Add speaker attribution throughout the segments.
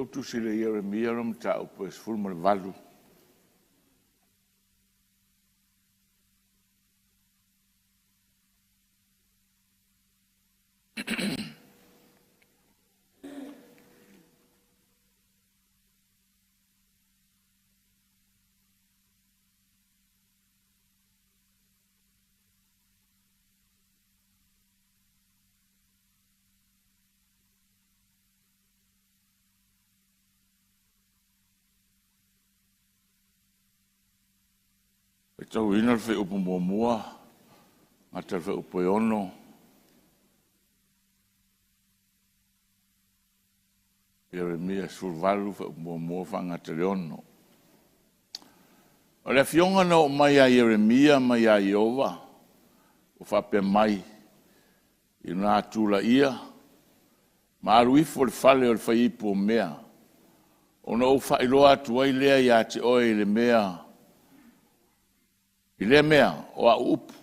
Speaker 1: Lea ua tusi le Ieremia le mataupu e 18. Faitauina le fuaiupu 1 gata i le fuaiupu e 6. Ieremia 18 fuaiupu 1 faagata i le 6. O le afioga na oo mai ia Ieremia mai ia Ieova ua faapea mai, Ina tuulaia ma alu ifo i le fale o le fai ipu o mea, ona ou faailoa atu ai lea ia te oe i lea mea o au upu.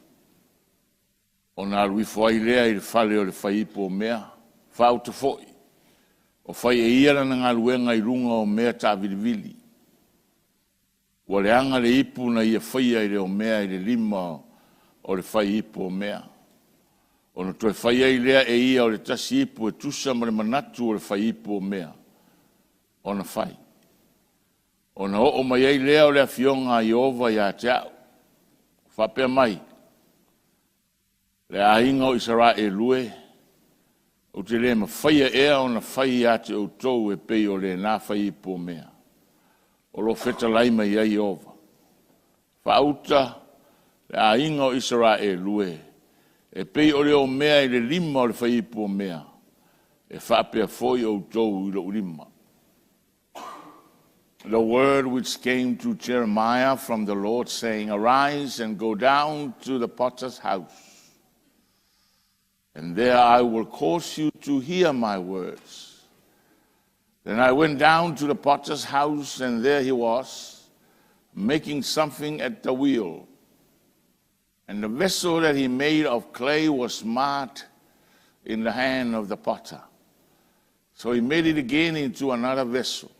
Speaker 1: Ona alu ifo ai lea i le fale o le fai ipu o mea, faauta foi o fai e ia lana galuega i luga o mea taavilivili. Ua leaga le ipu na ia faia i le omea i le lima o le fai ipu o mea. Ona toe fai ai lea e ia o le tasi ipu e tusa ma le manatu o le fai ipu o mea ona fai. Ona oo mai ai lea o le afioga a Ieova ia te au, faapea mai, Le aiga o Isaraelu e, ou te le mafaia ea ona fai ia te outou e pei o lena fai ipu o mea? O lo o fetalai mai ai Ieova. Faauta le aiga o Isaraelu e, e pei o le omea i le lima o le fai ipu o mea, e faapea foi outou i lou lima. The word which came to Jeremiah from the Lord, saying, Arise and go down to the potter's house, and there I will cause you to hear my words. Then I went down to the potter's house, and there he was, making something at the wheel. And the vessel that he made of clay was marred in the hand of the potter. So he made it again into another vessel,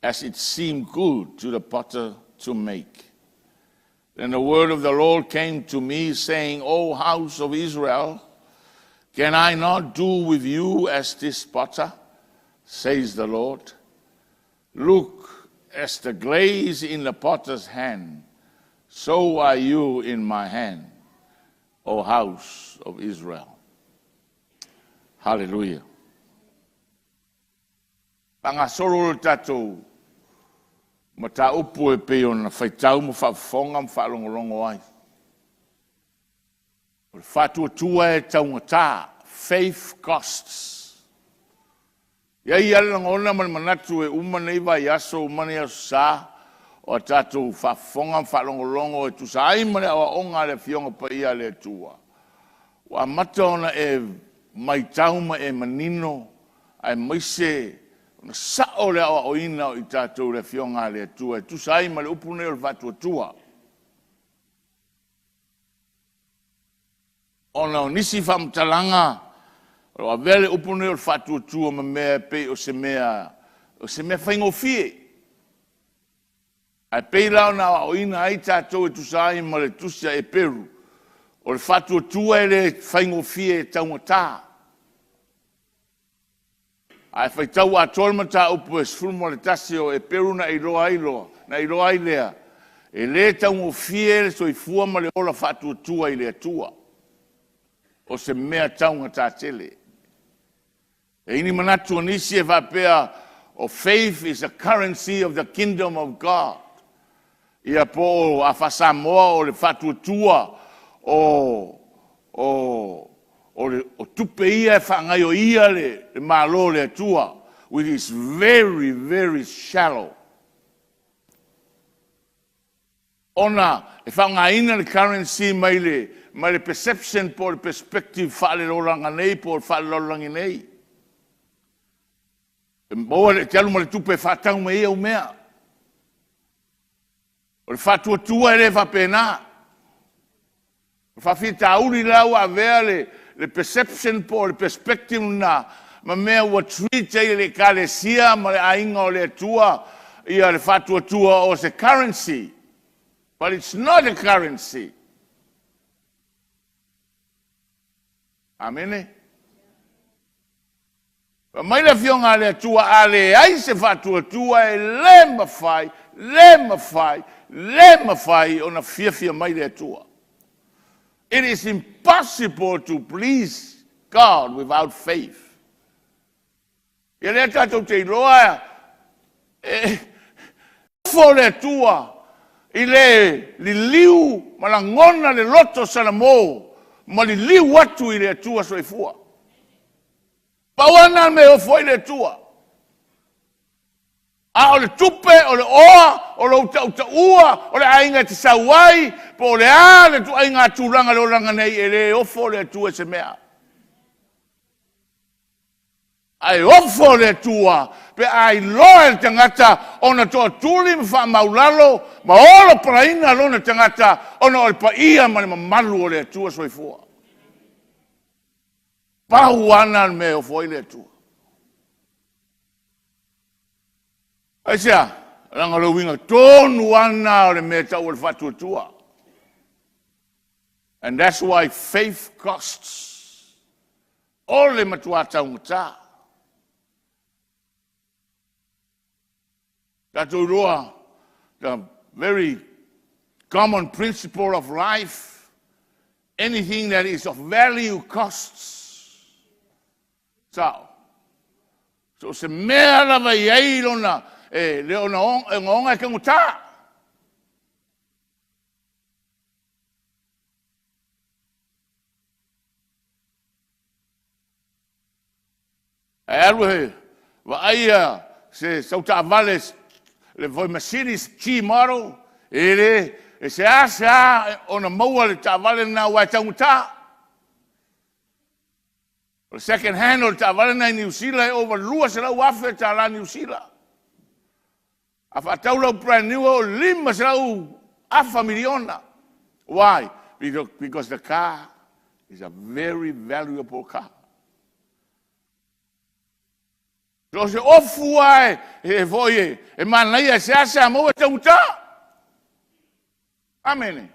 Speaker 1: as it seemed good to the potter to make. Then the word of the Lord came to me, saying, O house of Israel, can I not do with you as this potter? Says the Lord. Look, as the glaze in the potter's hand, so are you in my hand, O house of Israel. Hallelujah. Faagasolo le tatou mataupu e pei ona faitau ma faafofoga ma faalogologo ai. O le faatuatua e taugata, faith costs. E i ai lava le lagona ma le manatu e uma nei vaiaso uma nei Aso Sa o tatou faafofoga ma faalogologo e tusa ai ma le aoaoga a le Afioga Paia a le Atua, ua amata ona e matau ma e manino aemaise ona sao le aoaoina o i tatou e le Afioga a le Atua e tusa ai ma le upu lenei o le faatuatua. Ona o nisi faamatalaga o lo o avea le upu lenei o le faatuatua ma mea e pei o se mea faigofie. Ae pei la ona aoaoina ai tatou e tusa ai ma le tusi a Eperu, o le faatuatua e le faigofie e taugata. A e faitau atoa le mataupu e 11 o Eperu ona e iloa ai lea, e le taugofie le soifua ma le ola faatuatua i le Atua. O se mea taugata tele. E i ai ni manatu o nisi e faapea, o faith is a currency of the kingdom of God. Ia po o a faa-Samoa o le faatuatua o tupe ia e faagaioia le Malo o le Atua, which is very very shallow. Ona e faaaogaina le currency mai le perception po o le perspective faale-olaga nei po o le faale-lalolagi nei. E maua, e te alu ma le tupe e faatau mai ai au mea. O le faatuatua e le faapena. O le faafitauli la ua avea le perception po o le perspective lena ma mea ua treat ai e le Ekalesia ma le aiga o le Atua ia le faatuatua o se currency. But it's not a currency. Amene. Fai mai le Afioga a le Atua, a leai se faatuatua e le mafai, le mafai, le mafai ona fiafia mai le Atua. It is impossible to please God without faith. Ia lea tatou te iloa e ofo le Atua i le liliu ma lagona le loto Salamo ma liliu atu i le Atua soifua. Pau lava lena mea e ofo ai le Atua. A o le tupe, o le oa, o lou tautaua, o le aiga e te sau ai, po o le a le ituaiga tulaga i le olaga nei, e le ofo le Atua i se mea. Ae ofo le Atua pe a iloa e le tagata ona toatuli ma faamaulalo ma olo palaina lona tagata ona o le paia ma le mamalu o le Atua soifua. Pau lava lena o le mea e ofo ai le Atua. Aisea? Leaga o le uiga tonu lava lena o le mea e tau o le faatuatua. And that's why faith costs. O le matua taugata. Tatou iloa the very common principle of life, anything that is of value costs. Sao. So se mea lava i ai lona e le ona ogaoga e taugata. Ae alu e vaaia se sau taavale le foi Mercedes G model, e le, e seasea ona maua le taavale lena aua e taugata. O le second hand o le taavale lena i Niu Sila e ova $200,000 tala Niu Sila. A faatau lau brand new o 500 afa miliona. Why? Because the car is a very valuable car. So se ofu lava e foi e manaia e seasea maua e taugata. Amene.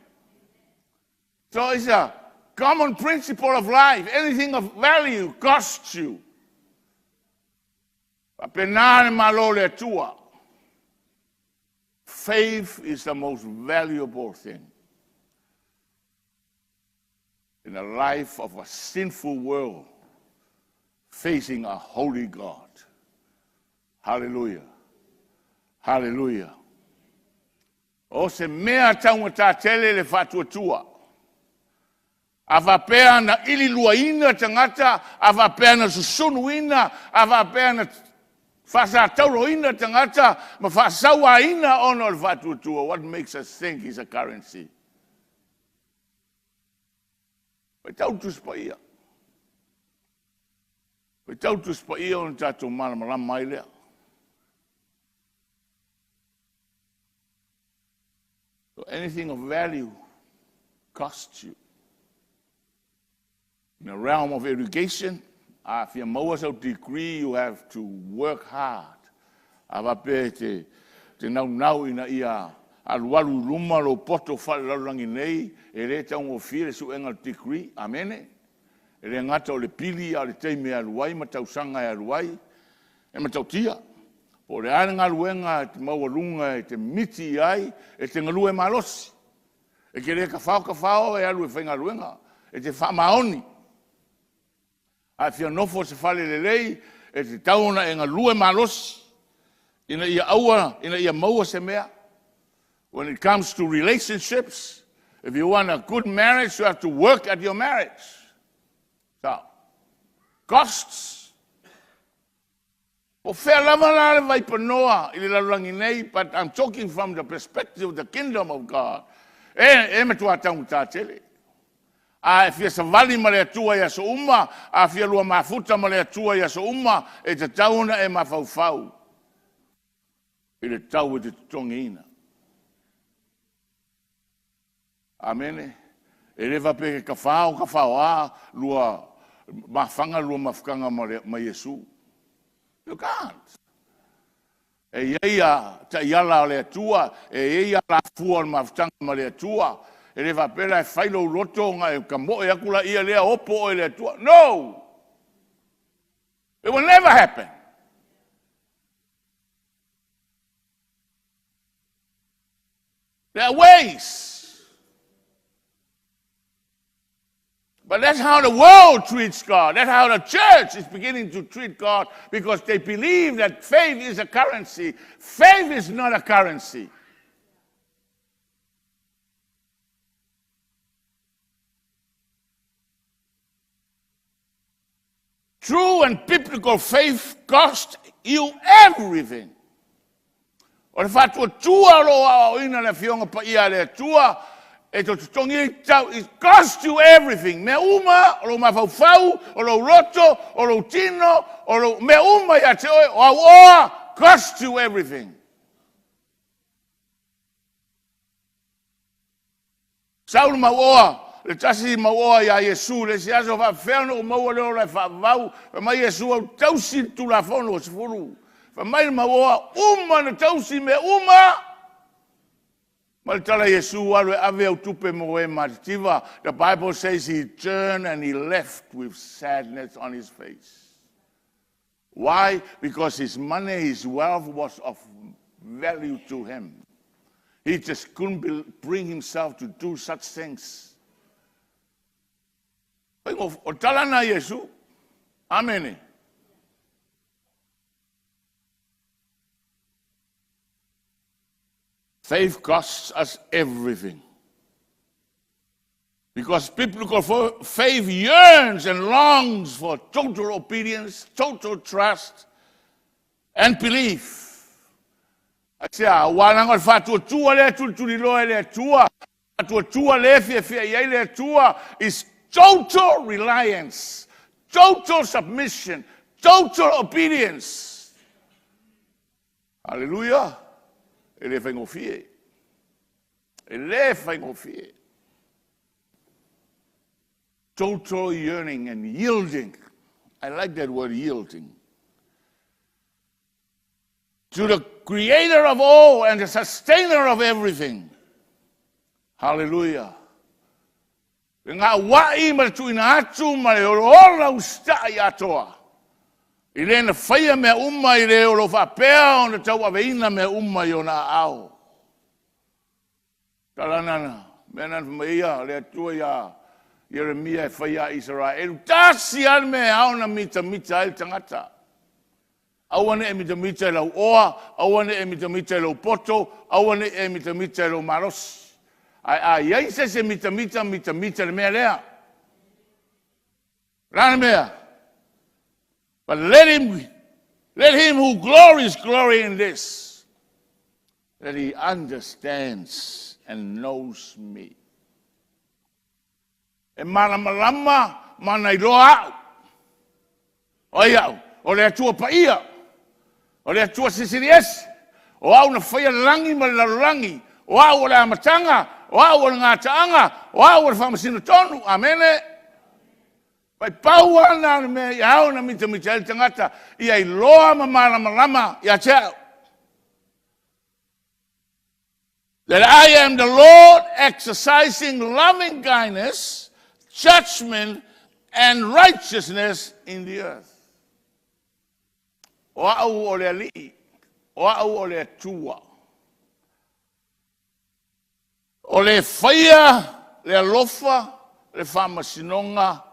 Speaker 1: So it's a common principle of life. Anything of value costs you. Faapena le Malo o le Atua. Faith is the most valuable thing in the life of a sinful world facing a holy God. Hallelujah. Hallelujah. O se mea taugata tele le faatuatua. A faapea na ililuaina tagata, a faapea na susunuina, a faapea na faasatauroina tagata ma faasauaina ona o le faatuatua, what makes us think is a currency? Faitau le Tusi Paia. Faitau le Tusi Paia ona tatou malamalama ai lea. So anything of value costs you. In the realm of education, a fia maua sau degree, you have to work hard. A faapea te naunau ina ia alualu i luma lou poto faalelalolagi nei, e le taugofie le suega o le degree. Amene. E le gata o le pili, a o le taimi e alu ai ma tausaga e alu ai, e matautia. Po o le a le galuega e te maualuga e te miti i ai, e te galue malosi. E te le tafao tafao e alu e faigaluega, e te faamaoni. A e fia nofo i se fale lelei, e tatau ona e galue malosi ina ia aua, ina ia maua se mea. When it comes to relationships, if you want a good marriage, you have to work at your marriage. So, costs. O fea lava la le vaipanoa i le lalolagi nei, but I'm talking from the perspective of the kingdom of God. E matua taugata tele. A e fia savali ma le Atua i aso uma, a fia lua mafuta ma le Atua i aso uma, e tatau ona e mafaufau i le tau e te totogiina. Amene. E le faapea ke kafao, kafao a, lua, mafaga lua mafutaga ma Iesu. You can't. E i ai a taiala o le Atua, e i ai alafua o le mafutaga ma le Atua. E le faapea la e fai lou loto ona e tamoe atu laia lea opo oe i le Atua. No! It will never happen. There are ways. But that's how the world treats God. That's how the church is beginning to treat God because they believe that faith is a currency. Faith is not a currency. True and biblical faith costs you everything. O le faatuatua o loo aoaoina le Afioga Paia a le Atua e totogi ai tau, it costs you everything. Mea uma, o lou mafaufau, o lou loto, o lou tino, o lou mea uma ia te oe, o au oa, cost you everything. Sau le mauoa, le tasi mauoa iā Iesu i le isi aso, faapefea ona ou maua le ola e faavavau? Fai mai Iesu, au tausi le Tulafono e 10. Fai mai le mauoa, uma ona tausi mea uma. Ma le tala a Iesu, alu e ave au tupe mo e matitiva. The Bible says he turned and he left with sadness on his face. Why? Because his money, his wealth was of value to him. He just couldn't bring himself to do such things. O tala na Iesu. Amene. Faith costs us everything. Because biblical faith yearns and longs for total obedience, total trust, and belief. Aisea? Aua leaga o le faatuatua lea e tulituliloa e le Atua, faatuatua lea e fiafia i ai le Atua, is total reliance, total submission, total obedience. Hallelujah! E le faigofie. E le faigofie. Total yearning and yielding. I like that word, yielding. To the creator of all and the sustainer of everything. Hallelujah. Le gauai ma le tuuina atu ma le olaola usitai atoa. I le na faia mea uma i le o lo o faapea ona tauaveina mea uma i ona aao. Tala nana, mea nana fai mai ia le Atua iā Ieremia e fai ia Isaraelu, tasi lava le mea e ao ona mitamita ai le tagata. Aua ne i e mitamita i lau oa, aua ne i e mitamita i lou poto, aua ne i e mitamita i lou malosi. Ae a i ai se isi e mitamita, mitamita i le mea lea. O le a le mea? But let him who glories glory in this, that he understands and knows me. E malamalama ma na iloa au. O ai au? O le Atua paia. O le Atua silisili ese. O au na faia le lagi ma le lalolagi. O au o le amataga. O au o le gataaga. O au o le faamasino tonu. Amene. Pai pau ana le mea i ao na mitamita ai le tagata ia iloa ma malamalama ia te au. That I am the Lord exercising loving kindness, judgment, and righteousness in the earth. O au o le Alii, o au o le Atua. O le faia le alofa, le faamasinoga,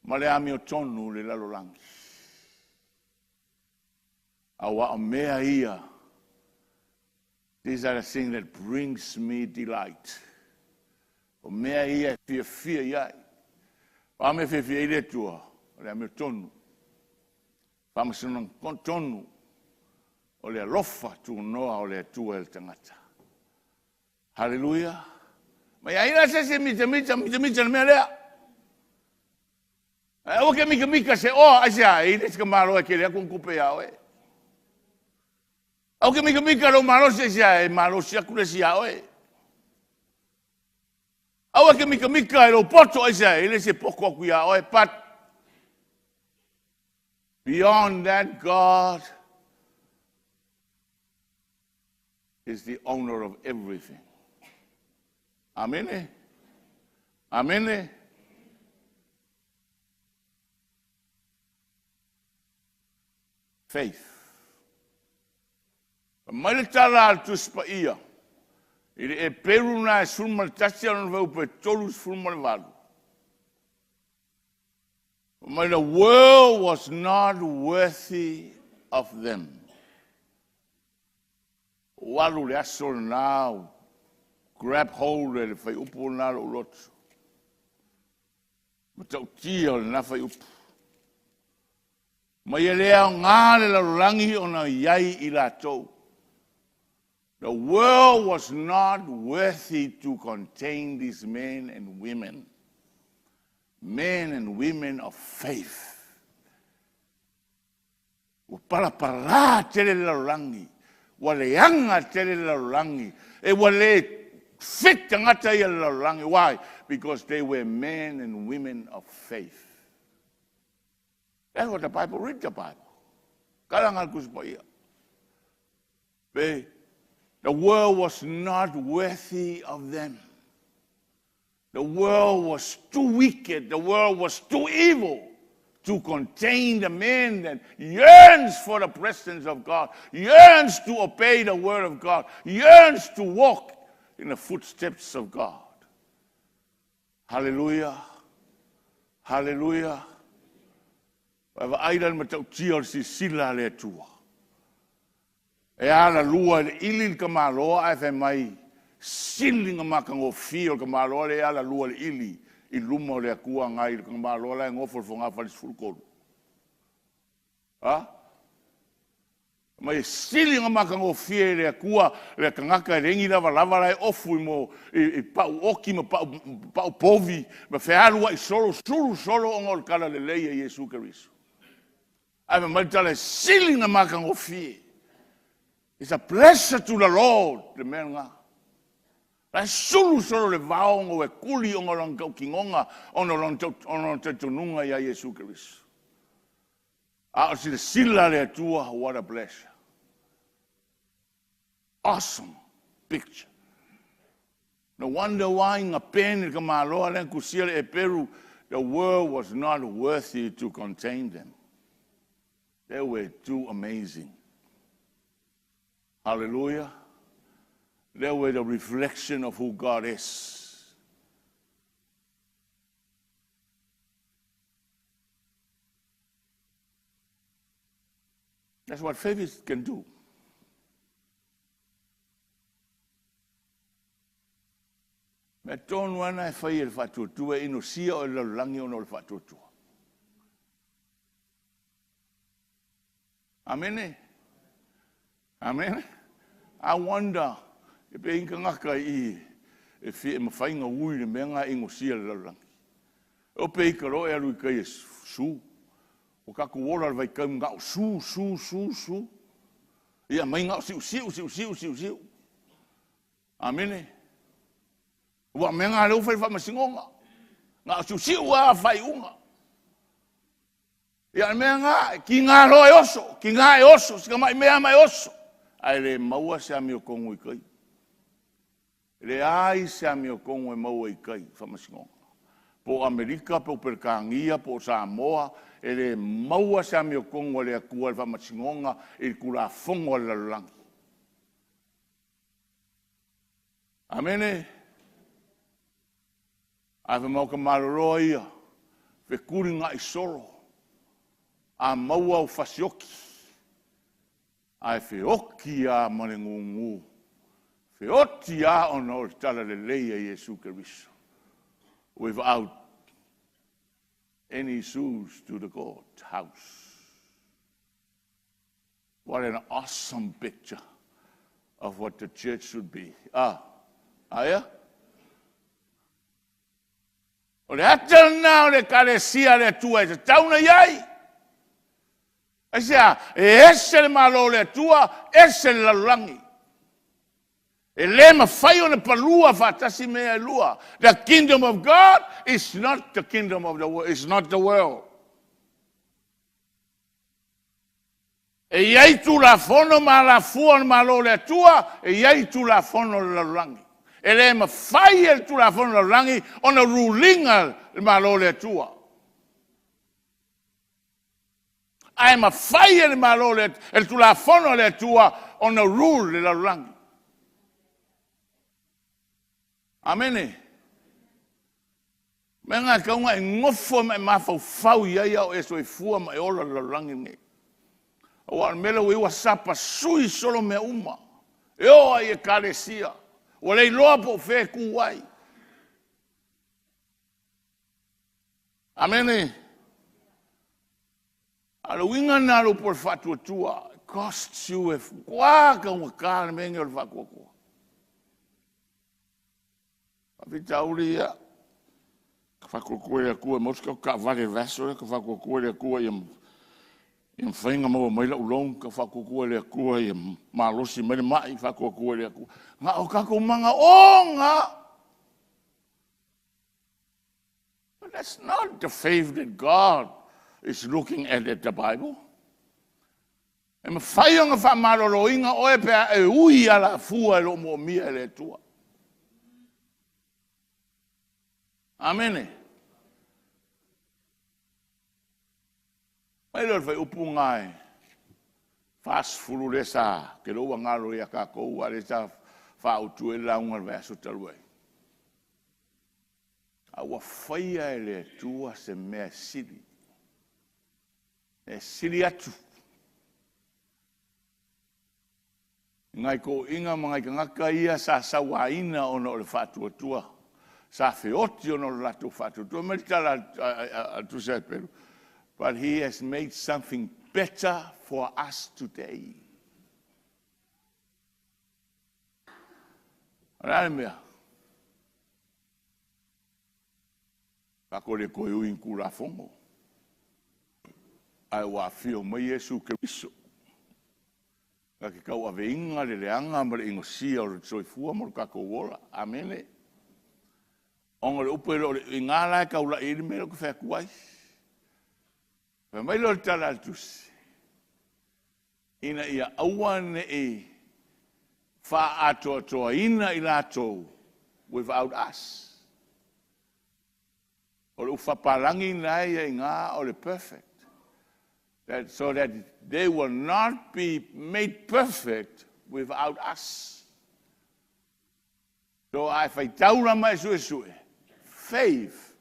Speaker 1: ma le amiotonu le lalolagi. Aua o mea ia, these are the things that brings me delight. O mea ia e fiafia i ai. O a mea fiafia ai le Atua, o le amiotonu. Faamasinoga tonu, o le alofa tunoa o le Atua e le tagata. Hallelujah. Ma ia ina se se mita mita mita mita le mea lea. Aua ke mikamika se oa, aisea, e le se ka malo e kele aku kupe ia oe. Aua ke mikamika lou malosi, aisea, e malosi aku le isi iā oe. Aua ke mikamika i lou poto, aisea, e le isi e poko aku iā oe. But Beyond that, God is the owner of everything. Amene? Amene? Faith. Mai le tala a le Tusi Paia i le Eperu na e 11 ona fuaiupu e 38. Mai the world was not worthy of them. Ua alu le aso lena, grab hold e le fuaiupu lena lou loto. Matautia o lena fuaiupu. Mai e le aoga le lalolagi ona i ai i latou. The world was not worthy to contain these men and women. Men and women of faith. Ua palapalā tele le lalolagi, ua leaga tele le lalolagi, e ua le fit tagata ia le lalolagi. Why? Because they were men and women of faith. That's what the Bible, read the Bible. Kala ngal kusipa ia. The world was not worthy of them. The world was too wicked. The world was too evil to contain the man that yearns for the presence of God, yearns to obey the word of God, yearns to walk in the footsteps of God. Hallelujah. Hallelujah. E vaai la le matautia o le silasila a le Atua. E alalua i le ili le tamaloa ae fai mai sili na matagofie o le tamaloa lea e alalua i le ili i luma o le Atua nai le tamaloa la e nofo i le fogafale 13. A? Mai e sili na matagofie i le Atua le tagata e leai ni lavalava la e ofu i, mo, i, i pau oti ma pau, pau povi ma fealuai solo, sulu solo ona o le tala lelei a Iesu Keriso. Ae fai mai le tala e sili na matagofie. It's a pleasure to the Lord, le mea lena. La e sulu solo le vao ona ua e kuli ona o lona tautinoga, ona o lona, ona o talitonuga iā Iesu Keriso. A o silasila le Atua, what a pleasure. Awesome picture. No wonder why na peni le tamaloa lea na tusia le Eperu, the world was not worthy to contain them. They were too amazing. Hallelujah. They were the reflection of who God is. That's what faith can do. Mea tonu ana e fai e le faatuatua e inosia o le lalolagi ona o le faatuatua. Amene. Amene. I wonder e pe i tagata i e fia e mafai na ui le mea na e inosia le lalolagi. O pe i ka loa e alu i kai e su. O tatou ola le vaitaimi na o su, su, su, su. Ia mai na o siu, siu, siu, siu, siu, siu. Amene. Ua mea ngā leo whai whamasingonga. Ngā o siu siu a whai unga. Ia mea ngā, ki ngā roa e oso, ki ngā e oso, sika mai mea mai oso. Ai le maua se amio kongu i kai. Le ai se amio kongu e maua i kai, whamasingonga. Po Amerika, po Perekānia, po Samoa, e le maua se amiotonu a le Atua i le faamasinoga i le Tulafono a le lalolagi. Amene. Ae fai mai o ka maloloa ia, fetuliga'i solo, a maua au fasioki, ae feoti a ma le gugu, feoti a ona o le talalelei a Iesu Keriso. Without any shoes to the court house. What an awesome picture of what the church should be. Ah, aia? O le ata lena o le ekalesia a le Atua e tatau ona i ai. Aisea? E ese le Malo o le Atua, ese le lalolagi. E le mafai ona palua faatasi mea e lua. The kingdom of God is not the kingdom of the world, is not the world. E i ai Tulafono ma alafua o le Malo o le Atua, e i ai Tulafono o le lalolagi. E le mafai e le Tulafono o le lalolagi ona rule ina le Malo o le Atua. Ae mafai e le Malo e le Tulafono a le Atua ona rule le lalolagi. Amene. O le mea lena e tatau ona e nofo ma e mafaufau i ai a o e soifua ma e ola i le lalolagi lenei. Aua o le mea lea ua i ai, ua sapasui solo mea uma, e oo lava i ekalesia, ua le iloa po o fea e tu ai. Amene. A o le uiga lena o le upu o le faatuatua, it costs you, e matua taugata le mea lenei o le faatuatua. Faafitauli ia, faatuatua i le Atua ia maua se tatou taavale i le vaiaso lea, faatuatua i le Atua ia mafai ona maua mai lau loan, faatuatua i le Atua ia malosi mai le mai, faatuatua i le Atua. Na o tatou manaoga lava. But that's not the faith that God is looking at the Bible. E mafai ona faamaloloina oe pe a e ui i alafua e le o moomia e le Atua. Amene. Fai mai lea o le fuaiupu lena e 40 lea sa, ou te iloa ua galo ia tatou, a o lea sa faaautu ai le lauga i le vaiaso talu ai. A ua faia e le Atua se mea sili, e sili atu i nai toeaiina ma nai tagata ia sa sauaina ona o le faatuatua, sa feoti ona o le latou faatuatua. Fai mai le tala a le tusi a Heperu, but he has made something better for us today. O le a le mea? Tatou le toe ui i ni Tulafono, ae ua afio mai Iesu Keriso na te tauaveina le leaga ma le inosia o le soifua ma lo tatou ola. Amene. Ona o le upu e le o le i ina la e taulai ai le mea lea ou te fai atu ai. Fai mai lea o le tala a le tusi, ina ia aua ne i faaatoatoaina i latou without us. O le upu faapalagi lena e i ai i ina o le perfect. That so that they will not be made perfect without us. So a e faitau la ma e suesue, faith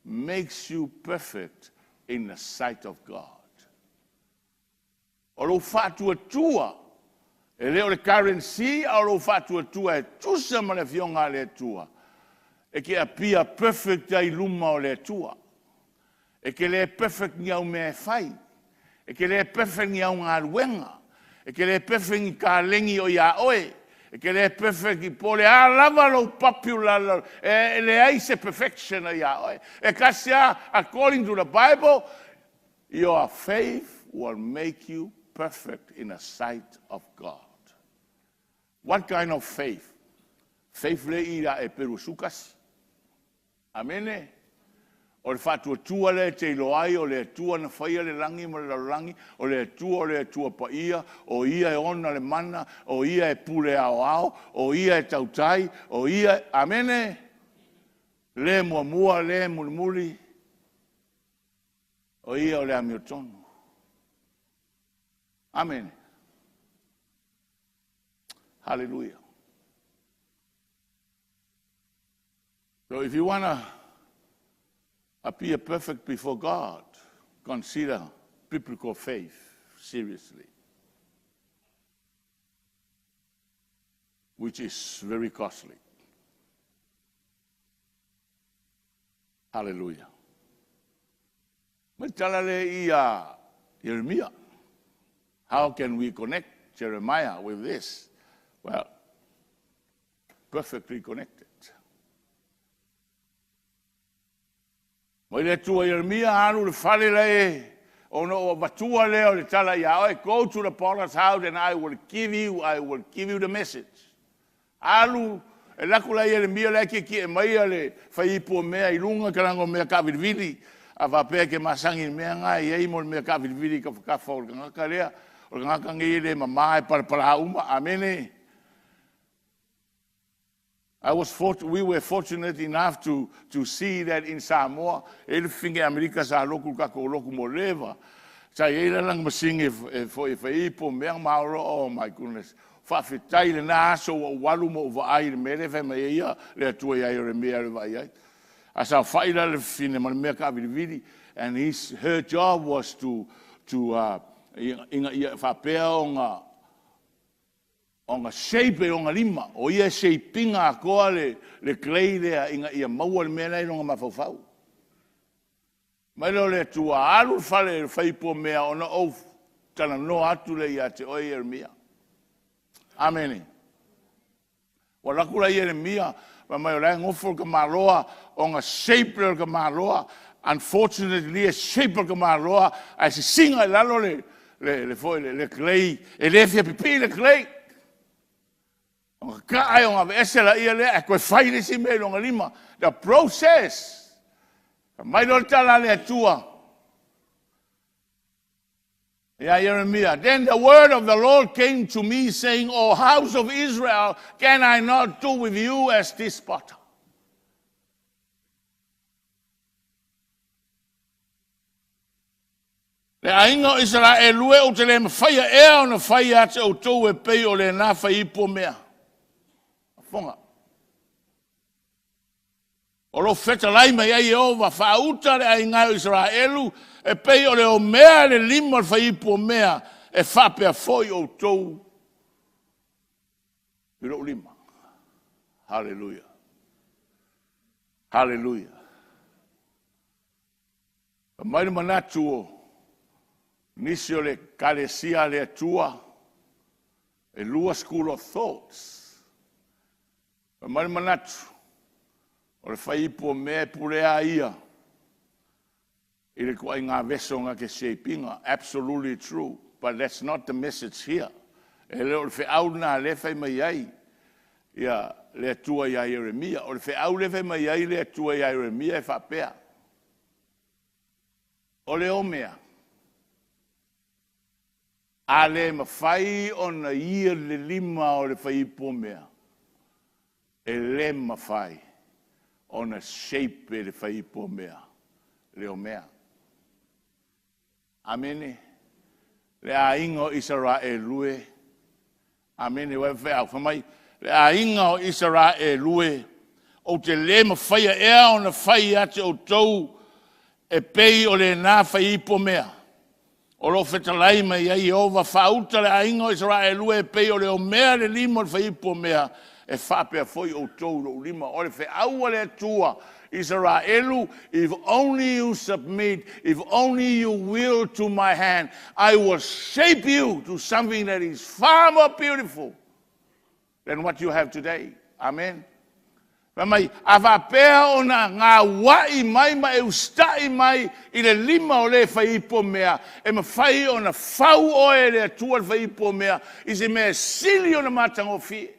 Speaker 1: makes you perfect in the sight of God. O lou faatuatua, e le o le currency, a o lou faatuatua e tusa ma le afioga a le Atua, e te appear perfect ai i luma o le Atua. E te le perfect i au mea e fai, e te le perfect i au galuega, e te le perfect i taleni o ia oe, e te le perfect po o le a lava lou popular, e leai se perfection ia oe. E tasi lava, according to the Bible, your faith will make you perfect in the sight of God. What kind of faith? Faith le i ia Eperu 11. Amene. O le faatuatua lea e te iloa ai o le Atua na faia le lagi ma le lalolagi, o le Atua o le Atua paia, o Ia e ona le mana, o Ia e pule aoao, o Ia e tautai, o Ia... Amene. Le muamua, le mulimuli, o Ia o le amiotonu. Amene. Hallelujah. So if you want to appear perfect before God, consider biblical faith seriously, which is very costly. Hallelujah. Mai tala le ia Jeremia. How can we connect Jeremiah with this? Well, perfectly connected. Mai le Atua Ieremia alu le fale le ona o avatua lea o le tala ia oe, go to the potter's house and I will give you the message. Alu, e laku la Ieremia la e tietie mai le faiipu o mea i luga talaga o mea taavilivili, a faapea e te masani i mea na e i ai mo le mea taavilivili i tafatafa o le tagata lea. O le tagata lenei e le mama e palapala uma. Amene. We were fortunate enough to see that in Samoa. E le fafine Amerika sa lotu i le tatou lotu mo leva. Sa i ai la lana masini e foi e fai ipu mea ma olo, oh my goodness. Faafetai i lena aso ua ou alu ma ou vaai i le mea lea e fai mai ai ia le Atua ia Ieremia e alu e vaai ai. Ae saofai la le fafine ma le mea taavilivili, and her job was to ina ia faapea ona shape e ona lima. O ia e shape ina atoa le clay lea ina ia maua le mea la i lona mafaufau. Mai lea o le Atua, alu le fale le fai mea ona ou talanoa atu lea ia te oe Ieremia. Amene. Ua alu atu la Ieremia, fai mai o la e nofo le tamaloa ona shape lea o le tamaloa. Unfortunately, e shape le tamaloa ae sisiga i lalo le foi le clay, e le fia pipii le clay. Ona taa ona aveese lea ae toe fai le isi mea i lona lima. The process. Fai mai loa le tala a le Atua ia Ieremia. "Then the word of the Lord came to me saying, O house of Israel, can I not do with you as this potter?" Le aiga o Isaraelu e, ou te le mafaia ea ona fai ia te outou e pei o lena fai ipu o mea? Fofoga. O lo fetalai mai ai Ieova, faauta le aiga o Isaraelu e pei o le omea le lima o le fai ipu o mea, e faapea foi outou i lou lima. Hallelujah. Hallelujah. Mai le manatu o nisi o le Ekalesia a le Atua, e lua school of thoughts. Mai le manatu, o le fai ipu o mea e pulea ia i le ituaiga veso na te shape ina. Absolutely true. But that's not the message here. E le o le feau lena lea fai mai ai ia le Atua ia Ieremia. O le feau lea fai mai ai le Atua ia Ieremia e faapea. O le omea, a le mafai ona ia le lima o le fai ipu o mea, e le mafai ona shape e le fai ipu o mea le omea. Amene. Le aiga o Isaraelu e. Amene. Ua feau, fai mai, le aiga o Isaraelu e, ou te le mafaia ea ona fai ia te outou e pei o lena fai ipu o mea? O lo fetalai mai ai Ieova, faauta le aiga o Isaraelu e pei o le omea le lima o le fai ipu o mea, e faapea foi outou i lou lima. O le feau a le Atua, Israelu, if only you submit, if only you will to my hand, I will shape you to something that is far more beautiful than what you have today. Amen. Fai mai, a faapea ona gauai mai ma e usitai mai i le lima o le fai ipu o mea, e mafai ona fau oe e le Atua le fai ipu o mea, i se mea sili ona matagofie.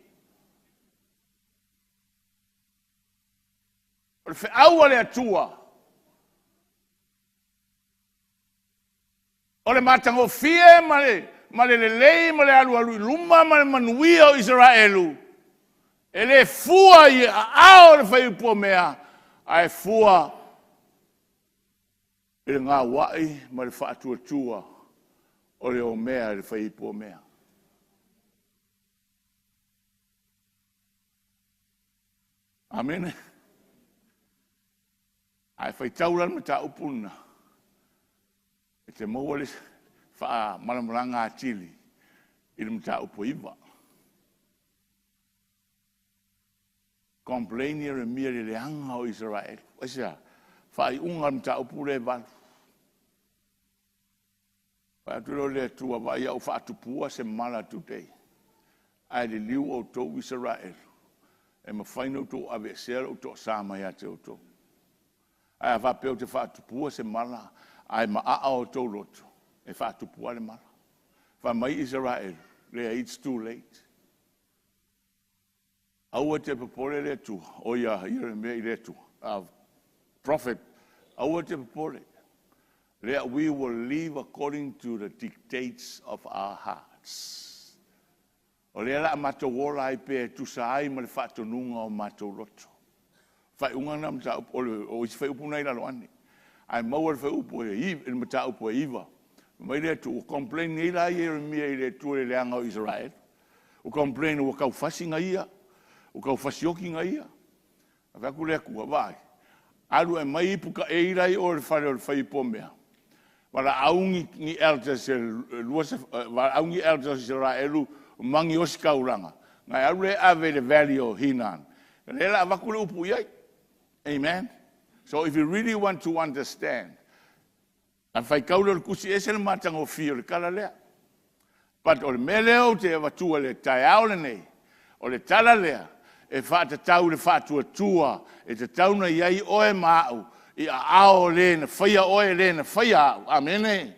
Speaker 1: O le feau a le Atua, o le matagofie ma le lelei ma le alualu i luma ma le manuia o Isaraelu, e le fua i aao o le fai ipu o mea, ae fua i le gauai ma le faatuatua o le omea i le fai ipu o mea. Amene. Ae faitau la le mataupu lena, e te maua le faamalamalamaga atili i le mataupu 9. Complain Ieremia i le leaga o Isaraelu. Aisea? Faaiuga o le mataupu lea e 8. Fai atu lea o le Atua, vaai au faatupua se mala today. Ae liliu outou Isaraelu, e mafai ona outou aveesea lou toasa mai ia te outou. Ae a faapea ou te faatupua se mala, ae maa o outou loto, e faatupu lava le mala. Fai mai Isaraelu, leai, it's too late. Aua te popole le Atua, o ia Ieremia i le Atua. Prophet, aua te popole. Lea we will live according to the dictates of our hearts. O lea la a matou ola ai pea e tusa ai ma le faatonuga o matou loto. Faaiuga na mataupu, o isi fuaiupu na i lalo ane. Ae maua le fuaiupu e 9, le mataupu e 9. Mai le Atua, ua complain nei la Ieremia i le Atua i le leaga o Isaraelu. Ua complain ua tau fasi ia, ua tau fasioki ia. Fai atu le Atua, vaai, alu e aumai ipu taei la e i o i le fale o le fai ipu o mea, valaau ni elders e valaau ni elders o Isaraelu ma ni ositaulaga, ona e alu lea e ave i le valley o Hinan. O lea o le a avatu le upu i ai. Amen. So if you really want to understand, a faitau lea o le tusi, e ese le matagofie o le tala lea. But o le mea lea ou te avatua i le taeao lenei, o le tala lea e faatatau i le faatuatua e tatau ona i ai oe ma au i aao o le na faia oe, le na faia au. Amene.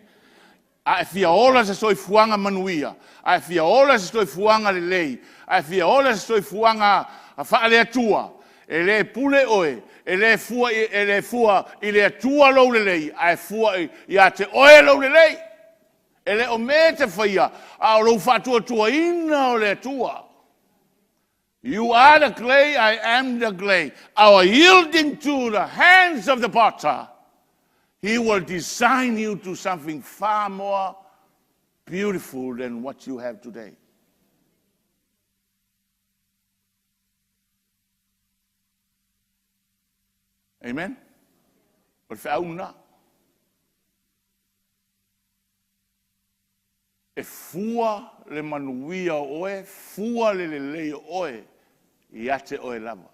Speaker 1: A e fia ola i se soifuaga manuia, a e fia ola i se soifuaga lelei, a e fia ola i se soifuaga faale-Atua, e le pule oe, e le fua, e le fua i le Atua lou lelei, ae fua ia te oe lou lelei. E le o mea e te faia, a o lou faatuatuaina o le Atua. You are the clay, I am the clay. Our yielding to the hands of the potter, he will design you to something far more beautiful than what you have today. Amen? O le feau lena. E fua le manuia o oe, fua le lelei o oe ia te oe lava.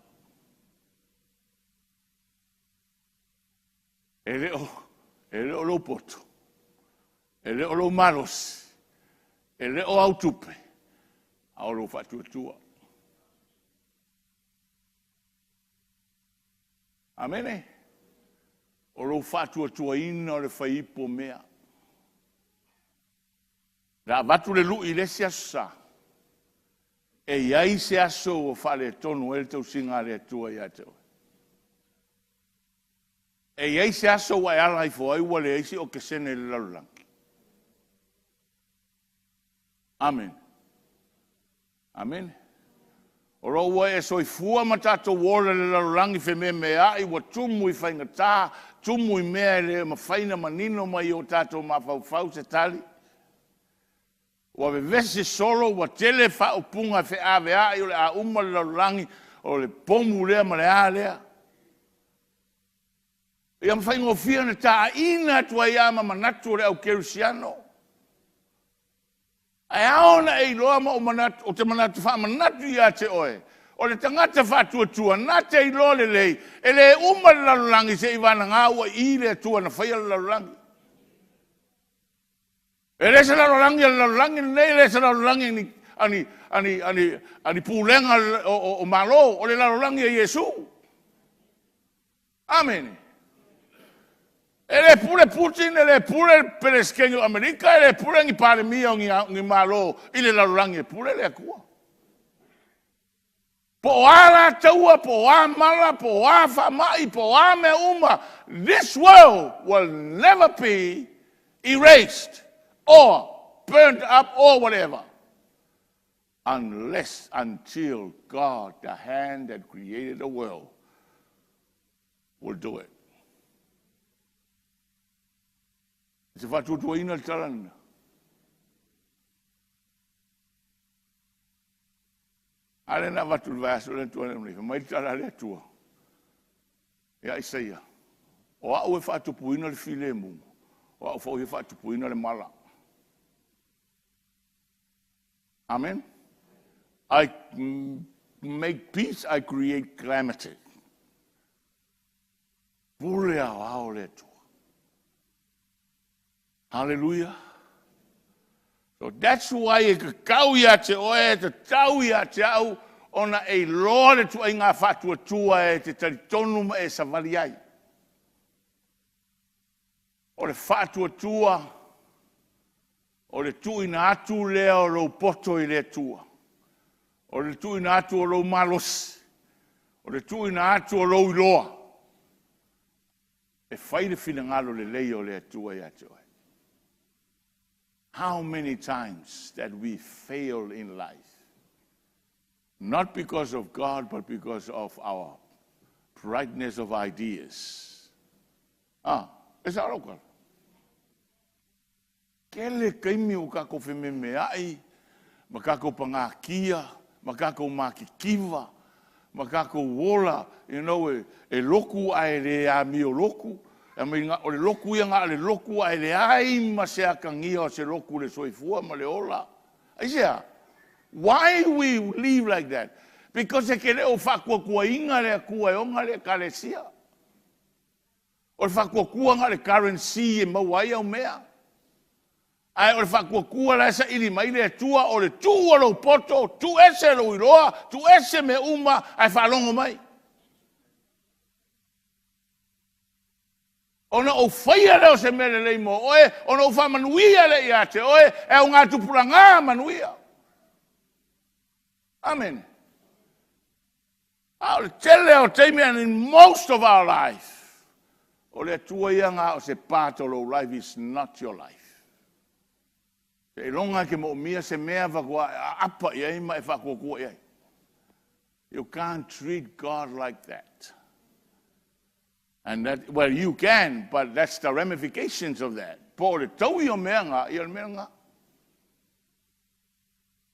Speaker 1: E le o lou poto, e le o lou malosi, e le o au tupe, a o lou faatuatua. Amene. O lou faatuatuaina o le fai ipu o mea. Na avatu le lui i le isi Aso Sa, e i ai se aso ua faaletonu ai le tausiga a le Atua ia te oe. E i ai se aso ua e ala ifo ai ua leai se okesene i le lalolagi. Amene. Amene. O lo o ua e soifua ma tatou ola i le lalolagi fememeai ua tumu i faigata, tumu i mea e le mafai ona manino mai i o tatou mafaufau se tali. Ua vevesi solo, ua tele faaupuga e feaveai o le a uma le lalolagi, o le pomu lea ma le a lea. Ia ma faigofie ona taina atu ai lava ma manatu o le au kerisiano. Ae ao ona e iloa ma ou manatu, ou te manatu faamanatu ia te oe, o le tagata faatuatua na te iloa lelei, e le uma le lalolagi seia ua i le Atua na faia le lalolagi. E le se lalolagi a le lalolagi lenei, e le se lalolagi a ni pulega o Malo, o le lalolagi a Iesu. Amene. E le pule Putin, e le pule le Peresetene o Amerika, e le pule ni Palemia o ni Malo i le lalolagi, e pule le Atua. Po o a la taua, po o a mala, po o a faamai, po o a mea uma, this world will never be erased or burnt up or whatever unless until God, the hand that created the world, will do it. E te faatuatuaina le tala lena. A lea na avatu i le vaiaso lea na tuanai nei, fai mai le tala a le Atua ia Isaia, o au e faatupuina le filemu, o au foi e faatupuina le mala. Amen. I make peace, I create calamity. Pule aoao le Atua. Hallelujah. So that's why e tatau ia te oe, e tatau ia te au, ona e iloa le tuaiga faatuatua e te talitonu ma e savali ai. O le faatuatua, o le tuuina atu lea o lou poto i le Atua. O le tuuina atu o lou malosi. O le tuuina atu o lou iloa. E fai le finagalo lelei o le Atua ia te oe. How many times that we fail in life? Not because of God, but because of our brightness of ideas. Ah, e sao lau tala. Kele taimi o kākou fememeai, ma kākou pagakia, ma kākou makikiva, ma kākou ola, e loku ae le amio loku. E mai o le loku ia na o le loku ae leai ma se atagia o se loku i le soifua ma le ola. Aisea? Why we live like that? Because e te le o faatuatuaina le Atua e ona le Ekalesia. O le faatuatua na o le currency e maua ai au mea. Ae o le faatuatua la e saili mai le Atua o le tuu o lou poto, tuu ese lou iloa, tuu ese mea uma, ae faalogo mai. Ona ou faia lea o se mea lelei mo oe, ona ou faamanuia lea ia te oe, e augatupulaga manuia. Amene. A o le tele o taimi, and in most of our life, o le Atua ia na o se part o lou life, is not your life. Seiloga e te moomia se mea faatoa aapa i ai ma e faatuatua i ai. You can't treat God like that. And that, well, you can, but that's the ramifications of that. Po o le taui o mea ngā, ia le mea ngā.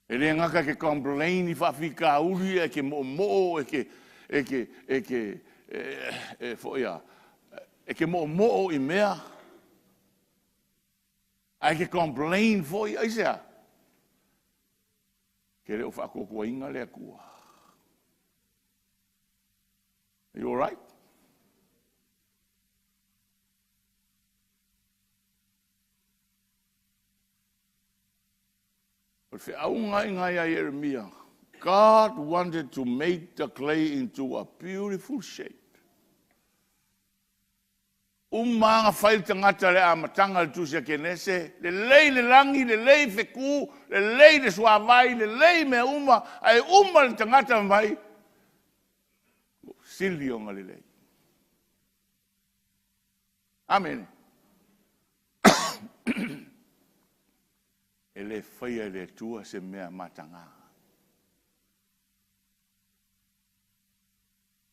Speaker 1: E le gata e te complain i faafitauli, e ke moomoo, e ke, e ke, e ke, e, e, foi a, e ke moomoo i mea, ae ke complain foi, aisea? Ke le o faatuatuaina le Atua. Are you all right? O le feauga i ia Ieremia, God wanted to make the clay into a beautiful shape. Uma aga fai le tagata le amataga le tusi a Kenese, lelei le lagi, lelei feku, lelei le suavai, lelei mea uma, ae uma le tagata mai, sili ona lelei. Amen. E le faia e le Atua se mea mataga.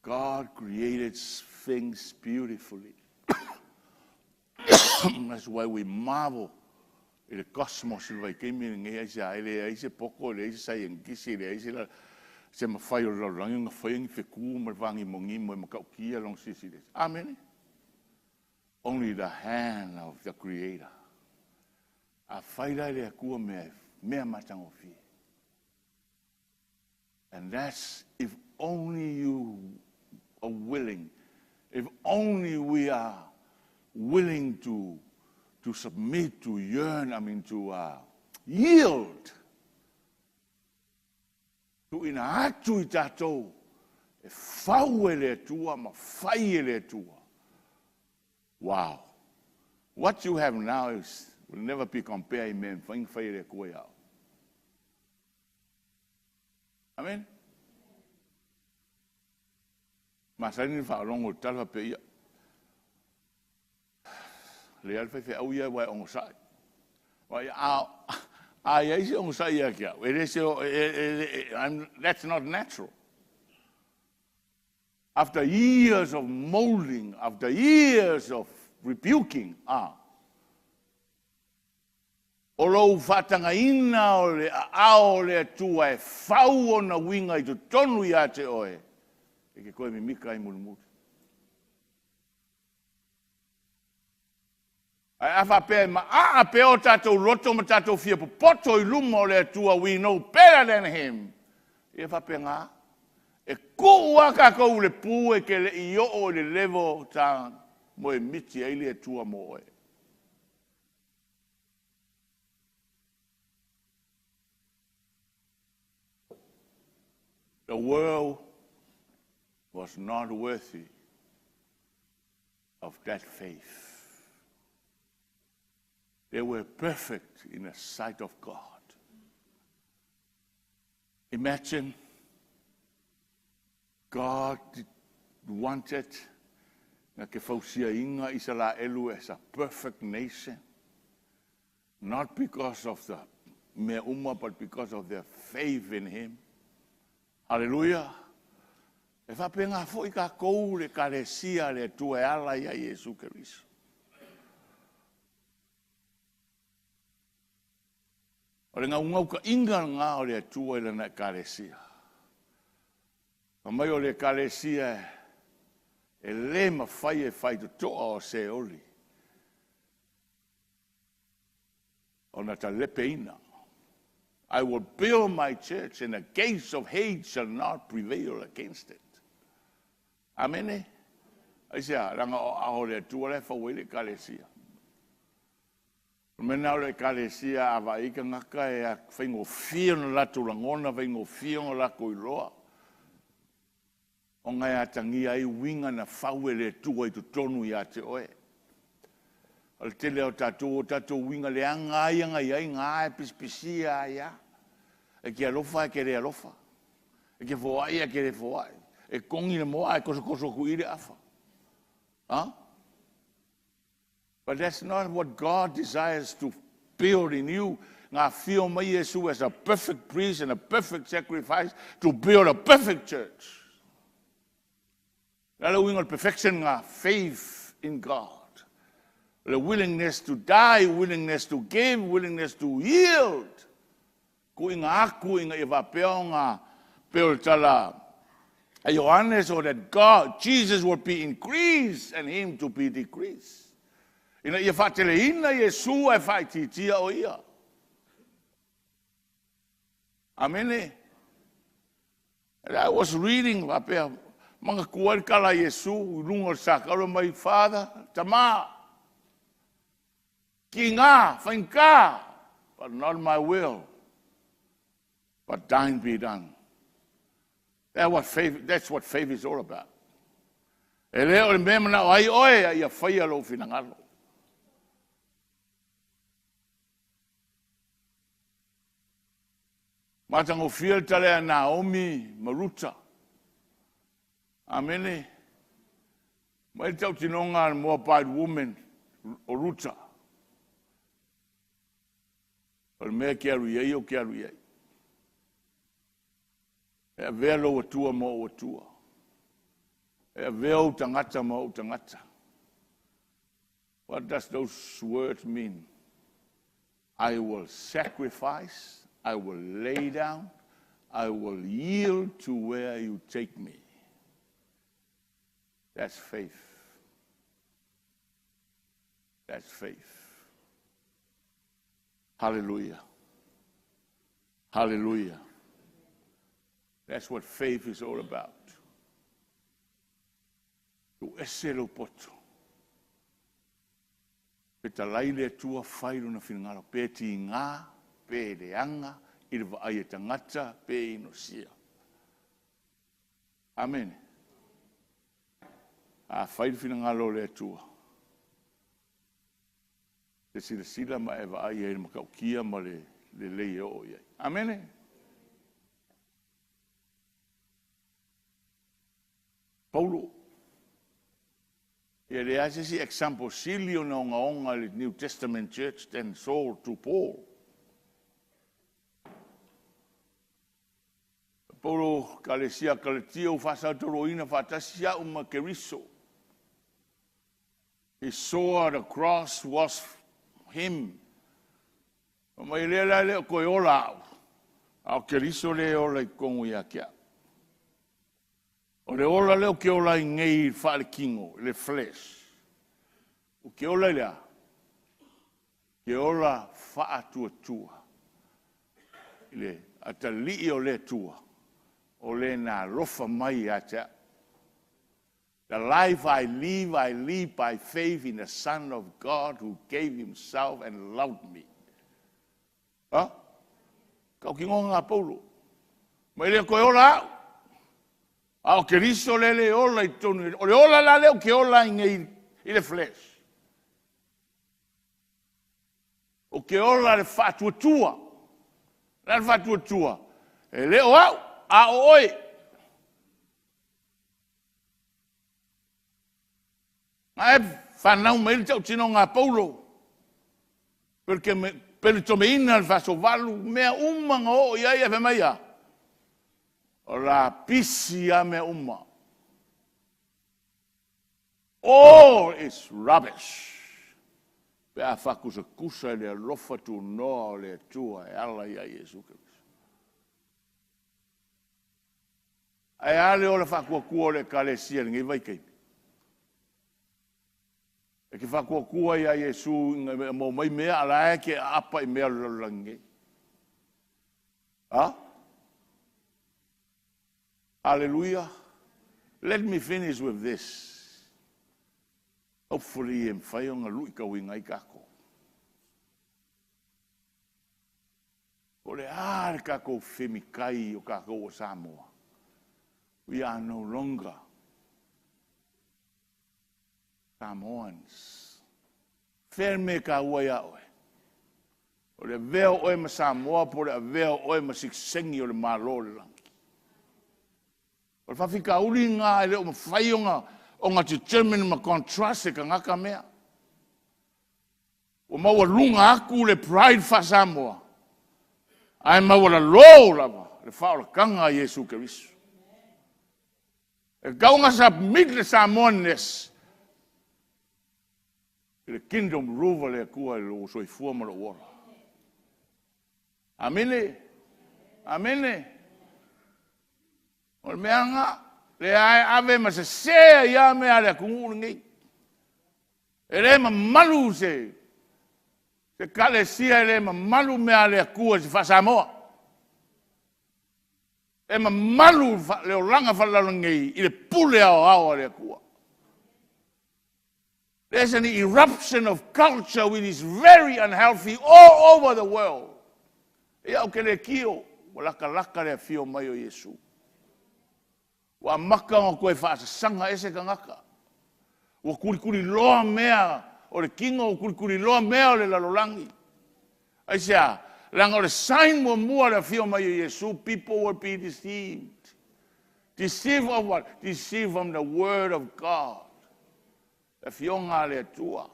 Speaker 1: God created things beautifully. That's why we marvel i le cosmos i le vaitaimi lenei, aisea? E leai se poto, e leai se saienitisi, e leai se se mafai o le lalolagi ona faia ni fetu ma le fāgimogimo e matautia lona silisili ese. Amene. Only the hand of the Creator. A fai la e le Atua mea, mea matagofie. And that's if only you are willing, if only we are willing to submit, to yearn, I mean to yield. Tuuina atu i tatou e fau e le Atua ma fai e le Atua. Wow. What you have now is, will never be compared i mea mafai ona fai e le Atua ia oe. Amen. Masani na faalogo i le tala faapea ia, lea le faifeau ia aua e onosai. A, a i ai se onosai ia te au, e le se, e, e, I'm, that's not natural. After years of molding, after years of rebuking, o lou faatagaina o le aao o le Atua e fau ona uiga i totonu ia te oe, e ke toe mimika ai mulimuli. Ae a faapea e maa pea o tatou loto ma tatou fia popoto i luma o le Atua, we know better than him. Ia faapena. E tuu lava tatou i le pu e te le i oo i le level sa moemiti ai le Atua mo oe. The world was not worthy of that faith. They were perfect in the sight of God. Imagine God wanted Na ke fausiaina Isaraelu as a perfect nation. Not because of the mea uma, but because of their faith in Him. Hallelujah. E faapena foi tatou le Ekalesia a le Atua e ala ia Iesu Keriso. O le naunautaiga lena o le Atua i Lana Ekalesia. Fai mai o le Ekalesia e le mafai e faitotoa o Seoli ona talepeina. I will build my church and the gates of hate shall not prevail against it. Amene. Aisea, leaga o aao o le Atua la e fau ai le Ekalesia. O le mea lena o le Ekalesia a vaai ai tagata e faigofie ona latou lagona, faigofie ona latou iloa, ona e atagia ai uiga na fau e le Atua i totonu ia te oe. O le tele lava o tatou, o tatou uiga leaga lava ia na i ai, na e pisapisia ai lava. E te alofa ae e te le alofa. E te foai ae e te le foai. E togi le moa ae tosotoso atu i i le afa. Huh? But that's not what God desires to build in you. Na afio mai Iesu as a perfect priest and a perfect sacrifice to build a perfect church. Le a le uiga o le perfection na? Faith in God. The willingness to die, willingness to give, willingness to yield. Tuuina atu ina ia faapea ona pei o le tala a Ioane, so that God, Jesus will be increased and him to be decreased. Ina ia faateleina Iesu ae faaitiitia o ia. Amene. And I was reading faapea, manatua ai le tala a Iesu i luga o le sakaula mai, Father, Tama, tiga, faigata, but not my will, but thine be done. That's what faith, that's what faith is all about. E le o le mea manao ai oe, a ia faia lou finagalo. Matagofie le tala ia Naomi ma Ruta. Amene. Mai le tautinoga a le Moabite woman o Ruta. O le mea e te alu i ai, ou te alu i ai. E avea lou Atua ma ou Atua. E avea ou tagata ma ou tagata. What does those words mean? I will sacrifice, I will lay down, I will yield to where you take me. That's faith. That's faith. Hallelujah. Hallelujah. That's what faith is all about. Tu ese lou poto. Fetalai le Atua fai lona finagalo, pe tiga, pe leaga, i le vaai a tagata, pe inosia. Amene. A fai le finagalo o le Atua, te silasila ma e vaai ai i le matautia ma le lelei e oo i ai. Amene. Paulo. E leai se isi example sili ona ogaoga i le New Testament Church than Saul to Paul. Paulo, Ekalesia Kalatia ua faasautauloina faatasi au ma Keriso. He saw the cross was him. Fai mai, lea la e le o toe ola au, a o Keriso lea e ola i totonu ia te au. O le ola lea ou te ola ai nei i le faalekino, i le flesh. Ou te ola i le a? Te ola faatuatua i le atalii o le Atua, o le na alofa mai ia te au. The life I live, I live by faith in the Son of God who gave himself and loved me. Ha? Tautinoga a Paulo. Ma e le toe ola au. A o Keriso lea le ola i totonu. O le ola la lea ou te ola ai nei i le flesh. Ou te ola le faatuatua. O le a le faatuatua? E le o au, a o oe. Na e fanau mai ai le tautinoga a Paulo, peletomeina le faasovalu, mea uma na oo i ai, ae fai mai a? O lapisi lava mea uma. All is rubbish pe a faatusatusa i le alofa tunoa o le Atua e ala ia Iesu Keriso. Ae a le ola faatuatua o le Ekalesia i lenei vaitaimi? E te faatuatua ia Iesu ina ia maua mai mea, a o la e te aapa i mea o le lalolagi nei. A? Hallelujah. Let me finish with this. Hopefully e mafai ona luitauina ai tatou. O le a le tatou femitai o tatou o Samoa? We are no longer Samoans. Fea le mea e taua ia oe? O le avea o oe ma Samoa po o le avea o oe ma sitiseni o le Malo o le lagi? O le faafitauli lena e le o mafai ona determine ma contrast e tagata mea. Ua maualuga atu le pride faa-Samoa, ae maualalo lava le faaolataga a Iesu Keriso. E tatau ona submit le Samoanness i le kingdom rule a le Atua i lou soifua ma lou ola. Amene. Amene. O le mea lena, lea e ave ma sese ai lava mea a le atunuu lenei. E le mamalu se ekalesia, e le mamalu mea a le Atua i se faa-Samoa. E mamalu le olaga faalelalolagi i le pule aoao a le Atua. There's an eruption of culture which is very unhealthy all over the world. Ia ou te le tio, ua latalata le afio mai o Iesu. Ua amata ona toe faasasaga ese tagata. Ua tulituliloa mea o le tino, ua tulituliloa mea o le lalolagi. Aisea? Leaga o le sign muamua o le afio mai o Iesu, people will be deceived. Deceived of what? Deceived from the word of God. Le afioga a le Atua.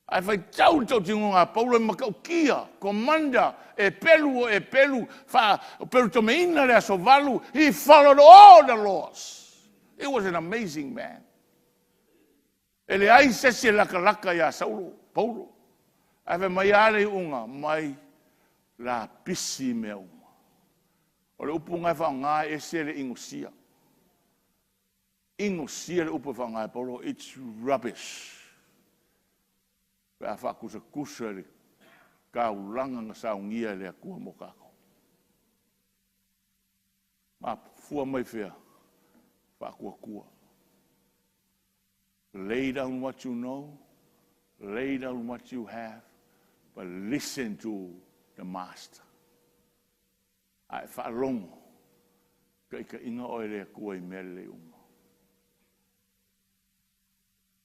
Speaker 1: Ae faitau le tautinoga a Paulo e matautia, commander, e pelu o e pelu, pelutomeina le aso 8, he followed all the laws. He was an amazing man. E leai se isi e latalata ia Saulo, Paulo. Ae fai mai lava le iuga, mai lapisi mea uma. O le upu lena e faaaoga e ese le inosia. Inosia le upu e faaaoga e Paulo, it's rubbish. Pe a faatusatusa i le taulaga na saunia e le Atua mo tatou. Mafua mai fea? Faatuatua. Lay down what you know, lay down what you have, but listen to the master. A e faalogo, taitaiga oe e le Atua i mea lelei uma.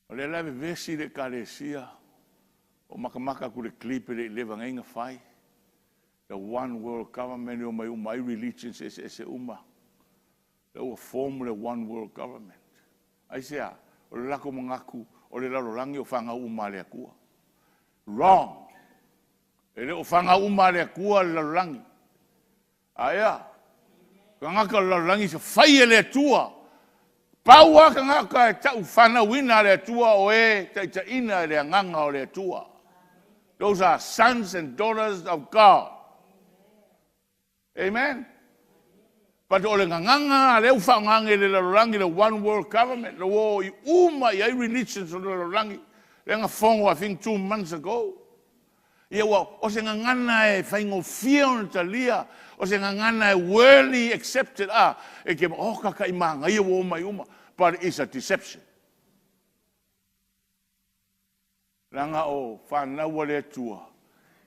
Speaker 1: O lea la e vevesi le ekalesia, o matamata atu i le clip e le i leva nei ona fai. The one world government e omai uma ai religions eseese uma. Lea ua form le one world government. Aisea? O le latou manatu o le lalolagi o fanau uma a le Atua. Wrong! E le o fanau uma a le Atua le lalolagi. Aea? Tagata o le lalolagi sa fai e le Atua. Pau lava tagata e tau fanauina a le Atua o e taitaiina e le agaga o le Atua. Those are sons and daughters of God. Amen. But o le gagana lea ua faaaoga nei e le lalolagi, le one world government, le ua o i uma i ai religions o le lalolagi, lea na fono I think 2 months ago. Ia ua, o se gagana e faigofie ona talia, o se gagana e worldly accepted, a, e ke, oh, kaka i magaia ua o mai uma. But it's a deception. Leaga o fanau a le Atua,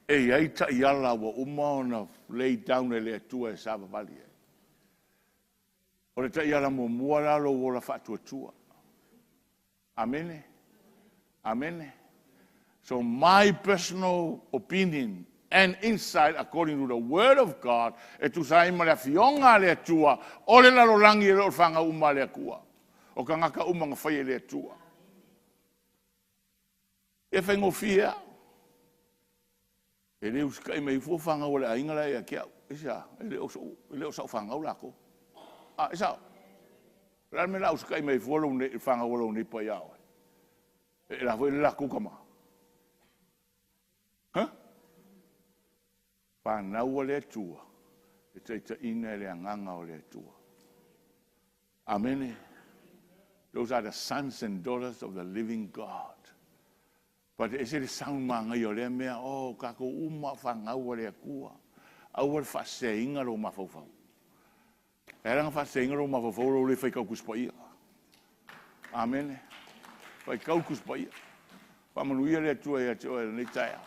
Speaker 1: e i ai taiala ua uma ona lay down e le Atua e savavali ai. O le taiala muamua la lou ola faatuatua. Amene. Amene. So my personal opinion and insight according to the word of God, e tusa ai ma le afioga a le Atua, o le lalolagi e le o le fanau uma a le Atua. O tagata uma na fai e le Atua. E faigofie lava. E le usitai mai fua fanau a le aiga la e ia te au. Aisea? E le o sau fanau latou. A, e sao? O le a le mea o le a usitai mai ai fua le fanau a lou neipa ia oe? E la foi e le latou tama. Huh? Fanau a le Atua, e taitaiina e le Agaga o le Atua. Amene. Those are the sons and daughters of the living God. But e ese le sound manaia o lea mea, oh, tatou uma o fanau a le Atua. Aua le faaseseina lou mafaufau. E ala ona faaseseina lou mafaufau lou le faitau Tusi Paia. Amene. Faitau Tusi Paia. Faamanuia le Atua ia te oe i lenei taeao.